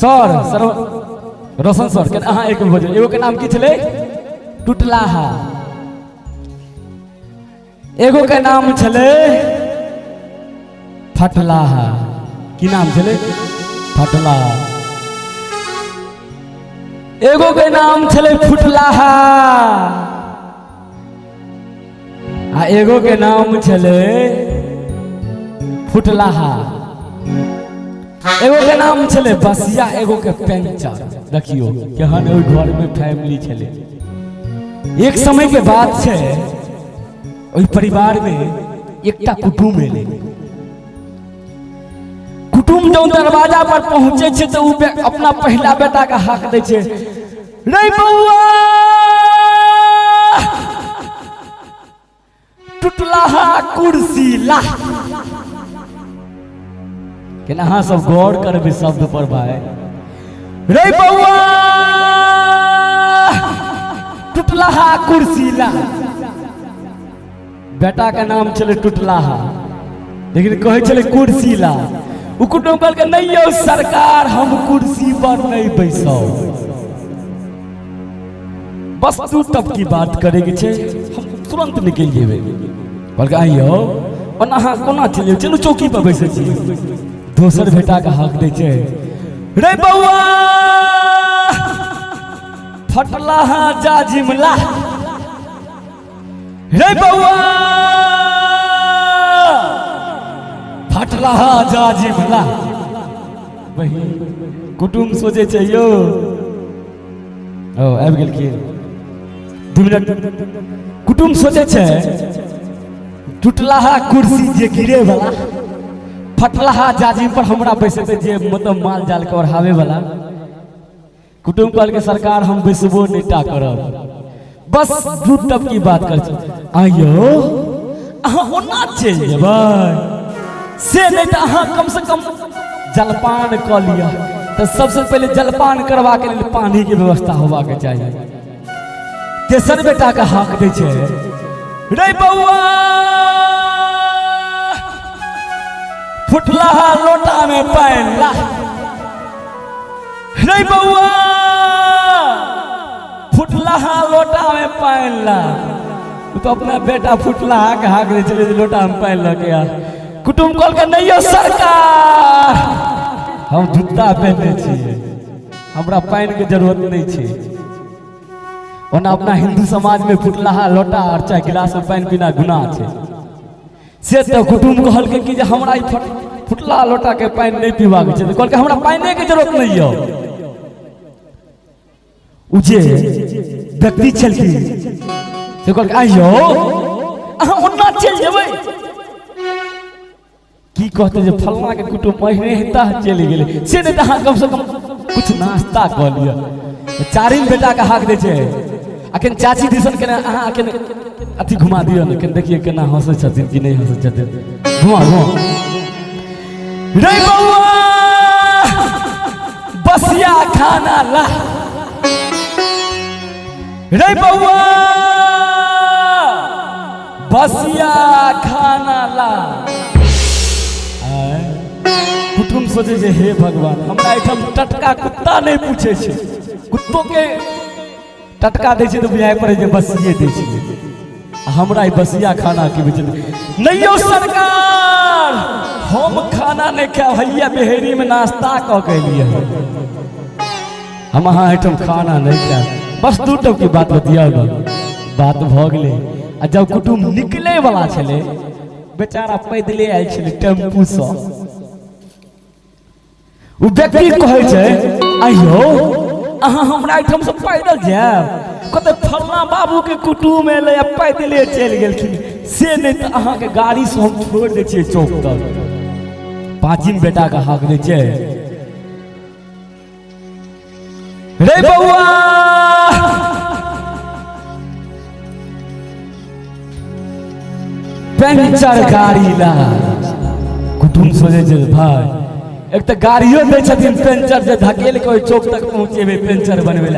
Sir sir रोशन sir के अहाँ एक बजे एगो के नाम की छलै टुटलाहा एगो के नाम छलै फटलाहा। की नाम छलै? फटलाहा। एगो के नाम छलै फुटलाहा आ एगो के नाम छलै फुटलाहा। एगो के नाम छलै बसिया, एगो के पेंचर। देखियो केहन ओहि घर में फैमिली छलै। एक समय के बात छै, ओहि परिवार में एकटा कुटुम एलै। कुटुम जब दरवाजा पर पहुंचे छै तऽ ओ अपना पहिला बेटा के हाक दै छै, रे बौआ टुटलाहा कुर्सी ला। केना अहाँ सब गौर करबै शब्द पर भाई। रे बौआ टुटलाहा कुर्सी ला। बेटा के नाम छलै टुटलाहा, लेकिन कहै छलै कुर्सी ला। ओ कुटुम कहलकै, नहीं यौ सरकार, हम कुर्सी पर नहीं बैसब, बस तू तब की बात करे के छै, हम तुरंत निकलि जेबै। कहलकै, आइयो ओना अहाँ कोना चलि जेबै, चलू चौकी पर बैसै छी। दोसर बेटाके हाक दै छै, रे बौआ फटलाहा जाजिमला, रे बौआ फटलाहा जाजिमला। बहिन कुटुम सोचै छै यौ, ओ आबि गेलखिन 2 मिनट। कुटुम सोचै छै टुटलाहा कुर्सी जे गिरे वाला, फटलाहा जाजिम पर हमरा बैसेतै जे मतलब माल जाल के ओढ़ावे वाला। कुटुम कहलकै, सरकार हम बैसबो नहि टा करब, बस दू टप की बात कर। आइयो अहाँ ओना चलि जेबै से नहि तऽ अहाँ कम से कम जलपान कऽ लिअ। तऽ सबसे पहिले जलपान करबाके लेल पानीके व्यवस्था होबाके चाही। तेसर बेटाके हाक दै छै, रे बौआ फुटलाहा लोटामे पानि ला, रे बौआ फुटलाहा लोटामे पानि ला। ओ तऽ अपना बेटा फुटलाहा के हाक दै छलै जे लोटामे पानि लऽ के आ। कुटुम कहलकै, नहि यौ सरकार, हम जूता पहिरने छियै, हमरा पानिके जरूरत नहि छै। ओना अपना हिंदू समाजमे फुटलाहा लोटा आओर चाहे गिलासमे पानि पीना गुनाह छै। से तऽ कुटुम कहलकै कि जे हमरा ई फुटला लोटाके पानि नहि पीबाक छै। तऽ कहलकै, हमरा पानिके जरूरत नहि यऽ। ओ जे व्यक्ति छलखिन से कहलकै, आइयो अहाँ ओना चलि जेबै? की कहते जे फलना के कुटुम पहिने हेता चलि गेलै, से नहि तऽ अहाँ कमसँ कम किछु नाश्ता कऽ लिअ। चारिम बेटाके हाक दै छै। अखन चाची दिसन केना अहाँ अखन अथी घुमा दिअ ने, केना देखिए केना हँसै छथिन कि नहि हँसै छथिन। घुमा घुमा। रे बौआ बसिया खाना ला, रे बौआ बसिया खाना ला। आँय, कुटुम सोचे जे हे भगवान, हमरा एहिठाम टटका कुत्ता नहि पूछै छै, कुत्तो के टटका दै छै तऽ बुझाइ पड़ै जे बसिए दै छै, आ हमरा ई बसिया खाना की बेचल। नहि यौ सरकार, हम खाना नहि खायब, हैया बेहेरीमे नाश्ता कऽ के एलियै हँ, हम अहाँ एहिठाम खाना नहि खायब, बस दू टपकी बात बतियाउ ने। बात भऽ गेलै। आ जब कुटुम निकलै वाला छलै, बेचारा पैदले आयल छलै टेम्पूसँ, ओ व्यक्ति कहै छै, आइयो अहाँ हमरा एहिठामसँ पैदल जायब? कतऽ फलना बाबूके कुटुम एलै आ पैदले चलि गेलखिन, से नहि तऽ अहाँके गाड़ीसँ हम छोड़ि दै छियै चौक तक। पाँचिम बेटाके हाक दै छै, रे बौआ पंचर गाड़ी ला। कुटुम सोचै छै भाई, एक तऽ गाड़ियो दै छथिन पंचर, जे धकेल के ओहि चौक तक पहुँचेबै पंचर बनबै लए।